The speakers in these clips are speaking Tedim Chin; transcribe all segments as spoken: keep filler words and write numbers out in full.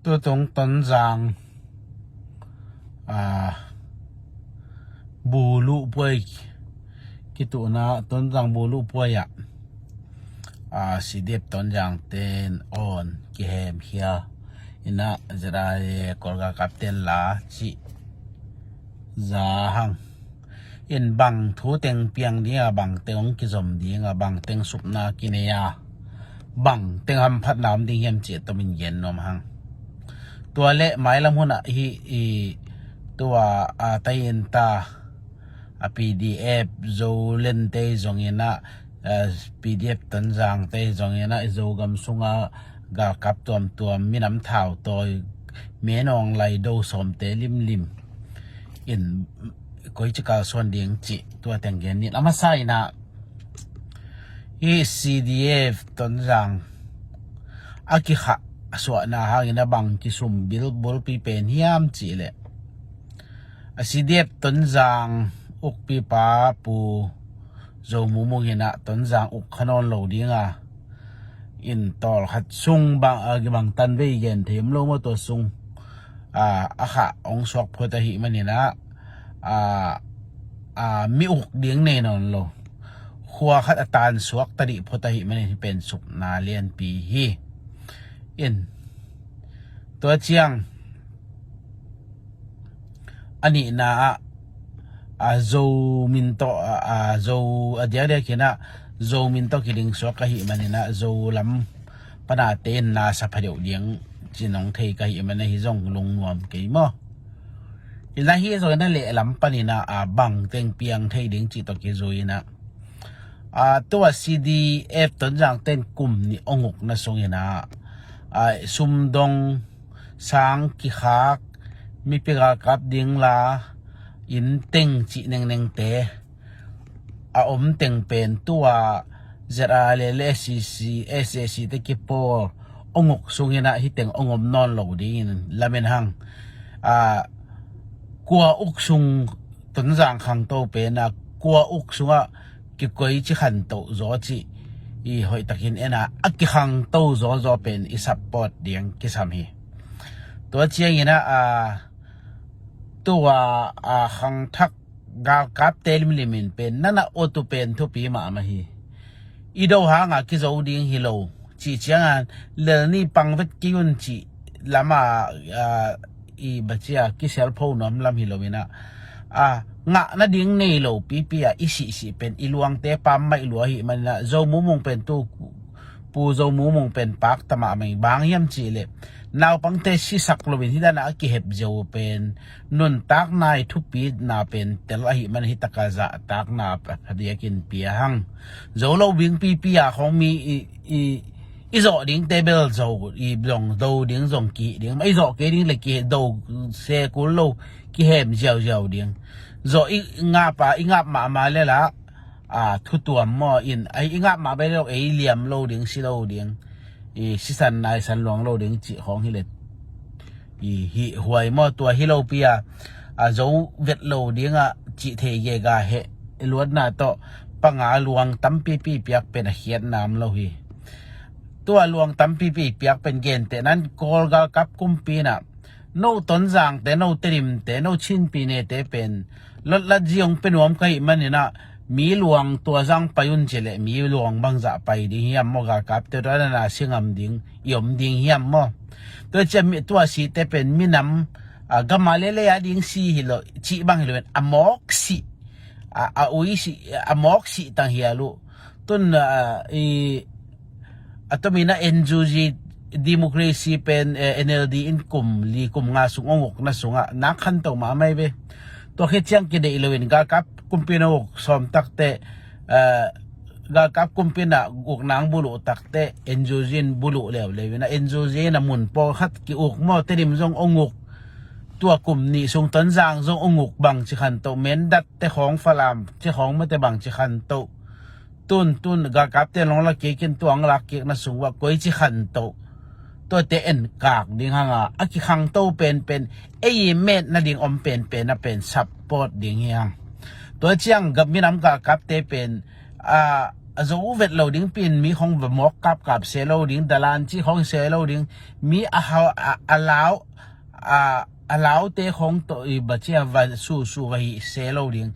Tutung Tonzang, a, buluh puai kituhna, Tonzang buluh puai ah, a, C D F Tonzang ten awn kihemkhia inah, Z R A Kawl galkap ten la cih za hang. In bang thu teng piang ding a, bang teng hong kizom ding a, bang teng supna kinei a, bang teng hamphatna om ding hiam cih tomin gen nuam hang. Tua le mailam hunah hi i tua a tai in ta a P D F Zo lente zong inah, a, P D F Tonzang te zong inah i Zogam sunga galkap tuamtuam, minam thautawi, menawng lai do sawmte limlim in koici kalsuan ding cih tua teng gen nin. A masa inah hi C D F Tonzang a kikhah suahna hangin a bang kisum bil bulpi pen hiam cih leh, a, C D F Tonzang ukpipa Pu Zo Mumung inah Tonzang uk kha nawn lo ding a, in tawlkhat sung bang, a, bang tan vei gen thei om lo maw, tua sung, a, a khah hong suak phot ahih manin ah, a, a, mi uk ding nei nawn lo, khua khat a tan suak ta dih phot ahih manin hih pen supna lianpi hi. In tua ciang a nihna ah, a, Zo min tawh, a, a, Zo a diakdiak inah Zo min tawh kiding suak ahih manin ah Zo lam pana te in na sa pha deuh ding cih nong thei ka hih manin ah hi zong lungnuam kei maw. Inah hi zong inah lehlam panin ah, a, bang teng piang thei ding cih tawh kizui inah, a, tua C D F Tonzang ten kum nih hong ukna sung inah, a, sumdong sang kikhak, mipi galkap ding la, inn teng cih nengnengte a om teng pen tua Z R A le, le S C C, S A C te kipawl hong uk sung inah hih teng hong om nawn lo dingin lamen hang. A, kua uk sung, Tonzang khangto pen a, kua uk sungah kikoici khanto zaw cih i hoihtakin en a, a kikhangto zawzaw pen i support ding kisam hi. Tua ciang inah, a, tua, a, khangthak galkapte limlim in pen nana ut uh pen thupi mahmah hi. I do hanga kizo ding hi lo cih ciangin, lelni pang vet kei un cih lama, a, i bacia kisialpho nuam lam hi lo inah, a, ngah nading nei lo pipi a i sihsih pen i luangte pammaih lua ahih manin ah, Zo Mumung pen tu, Pu Zo Mumung pen pakta mahmah hi. Bang hiam cih leh naupangte sisak loin hih dan a kihep zia uh pen nuntakna i thupina pen tel ahih manin hih taka zahtakna pha, phadiakin pia hang. Zo lo ding pipi a khong mi i, i, i zawh dingte bel zo, i zong do ding zong kihih ding, i zawh kei ding le kihih do se kul lo, kihem ziauziau ding. Zawh i ngap a, i ngap mahmah le lah, a, thutuam maw in, a, i ngap mah bai lo, ei liam lo ding, si lo ding, i sisan naisan luang lo ding cih khawng hi le, i hih huai maw, tua hi lopi a, a, zo vet lo ding a cih thei gega heh luatna tawh panga luang tampipi piak pen a khiatna om lo hi. Tua luang tampipi piak pen gentehna in Kawl galkap kumpi in ah, no Tonzangte, no Tedimte, no Chin Pine te pen lotlat zi hong pia nuam ka hih manin ah, mi luang tua zang pai un ci leh mi luang bangzah pai ding hiam maw? Galkapte tua na na si ngam ding, i om ding hiam maw? Tua ciah mi, tua site pen minam, a, gam a lele a ding si hi lo, cih bang hi lo in, a mawk sih, a, a ui sih, a mawk sih tang hial uh. Tun, a, i, a tomin ah N U G democracy pen, eh, N L D in kum li kum nga sung hong ukna sungah nak khanto mahmah hi ve. Tua khit ciang kideih lo in galkap kumpi in hong uk sawm takteh, eh, galkap kumpi in ah ukna hong buluh takteh N U G in buluh leuleu in ah, N U G in ah mun pawlkhat ki-uk maw, Tedim zong hong uk. Tua kum nih sung Tonzang zong hong uk, bangci khanto, Mindat te khawng, Falam te khawng mate bangci khanto. Tun, tun, galkapte in hong lak kik in, tua hong lak kikna sung uah koici khanto, tuate enkak ding hang a, a kikhangto penpen, ei i metna ding om penpen a pen support ding hi hang. Tua ciang gam minam galkapte pen, a, a zo vet lo ding pi-in mi khong va mawk kapkap se lo ding, dalan cih khong se lo ding, mi a hau a, a lau a, a laute khong tawh i bacia va susu va hih se lo ding.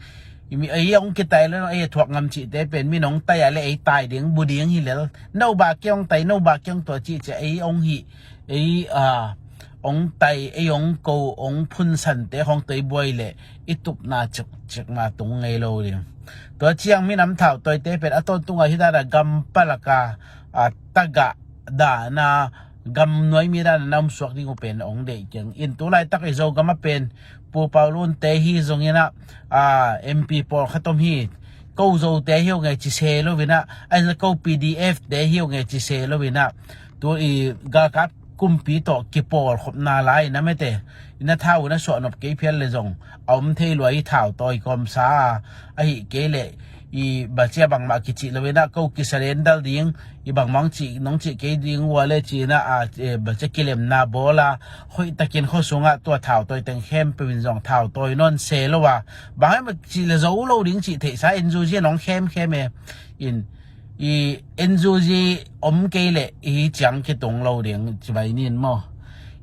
I mi ei hong kitai le ei a thuak ngam cihte pen mi nong tai a le ei tai ding bu ding hi lel. No ba kiong tai, no ba kiong tua cih cia ei hong hih, ei a hong tai, ei hong ko, hong phunsante khong tawh i buai le i tupna cikcikna tung ngei lo ding. Tua ciang minam thautawite pen a tawntung a hi dana gam palaka a tagah dana gam nuai mi dana na om suak ding uh pen hong deih keng in. Tulaitak i Zogam a pen Pu Paulun te hi zongin ah, a, M P pawlkhat om hi. Ko Zo te hi uh nge ci se lo in ah, a ko P D F te hi uh nge ci se lo in ah, tu i galkap kumpi tawh kipawlkhopna lai na mete, i na thau na suahnop kei phial le zong a om thei lua i thautawi kawmsa a, ahi kei leh i bacia bangmah kicih lo in ah ko kisalendal ding, i bangmah hong cih nong cih kei ding ua le ci in ah, a, e, bacia kilemna bawl a, hoih takin khuasungah tua thautawi teng khempeuh in zong thautawi nawn se lo a, bang hei mah cih le zo lo ding cih theihsa N U G nong khemkhem e. In i N U G om kei leh i ciang kitung lo ding ci bai nin maw?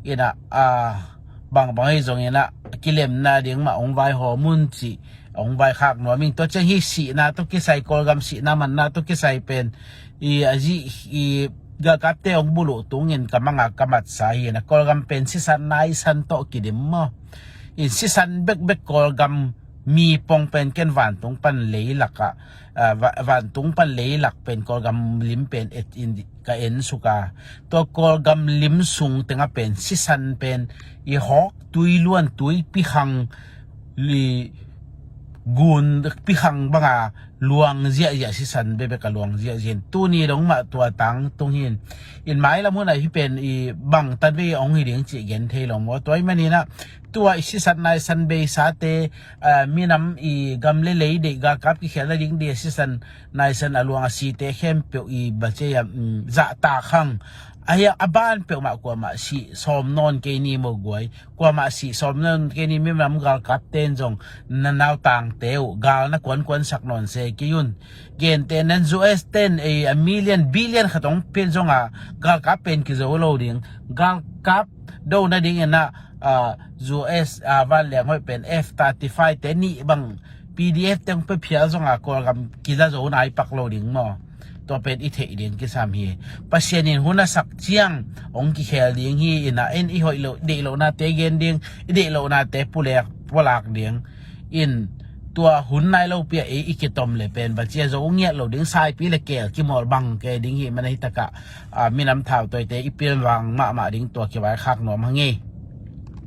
In ah, a, bangbang hi zongin ah kilemna ding mah hong vai hawm un cih hong vaikhak nuam ing. Tua ciang hi sihna tawh kisai, Kawlgam sihna manna tawh kisai pen i a zih i galkapte hong buluh tungin ka manga ka matsa hi in ah, Kawlgam pen sisan naisan tawh kidim maw? In sisan bekbek Kawlgam mi pong pen ken vantung pan leilak ah, a, va-, vantung pan leilak pen Kawlgam lim pen et in ka en suk a, tua Kawlgam lim sung tengah pen sisan pen i hawk tui luan, tui pikhang li gun pikhang banga luang ziahziah, sisan bekbek a luang ziahziah in. Tuni dong mah tua tang tung hi in. In mailam hun ah hi pen i bang tatvei hong hi ding cih gen thei lo maw? Tua i manin ah tua i sisan naisan beisate, a, minam i gam le lei deih galkap kikhelna ding dia sisan naisan a luang a site khempeuh i bacia, um, zahtak hang. A hia a ban peuhmah kuamah sih sawm nawn kei ni maw guai? Kuamah sih sawm nawn kei ni, minam galkapte in zong na nautangte uh gal na kuankuansak nawn se kei un. Gente nan U S ten, e, a million billion khat hong pil zonga galkap pen kizo lo ding. Galkap do nadingin ah, a, U S, a, vanleng hoih pen F thirty-five te nih bang P D F te hong pia phial zonga Kawlgam kiza zo nai pak lo ding maw? Tua pen i theih ding kisam hi. Pasian in hun a sak ciang hong kikhel ding hi in ah, en i hoih loh, deih lohnate gen ding, i deih lohnate pulek pulak ding. In tua hun nai lo pia ei i kitom le pen bacia zo ngiat lo ding, saipi le keel kimawl bang ke ding hi. Mana hi takah, a, minam thautawite i pilvang mahmah ding tua kivaikhak nuam hang ei.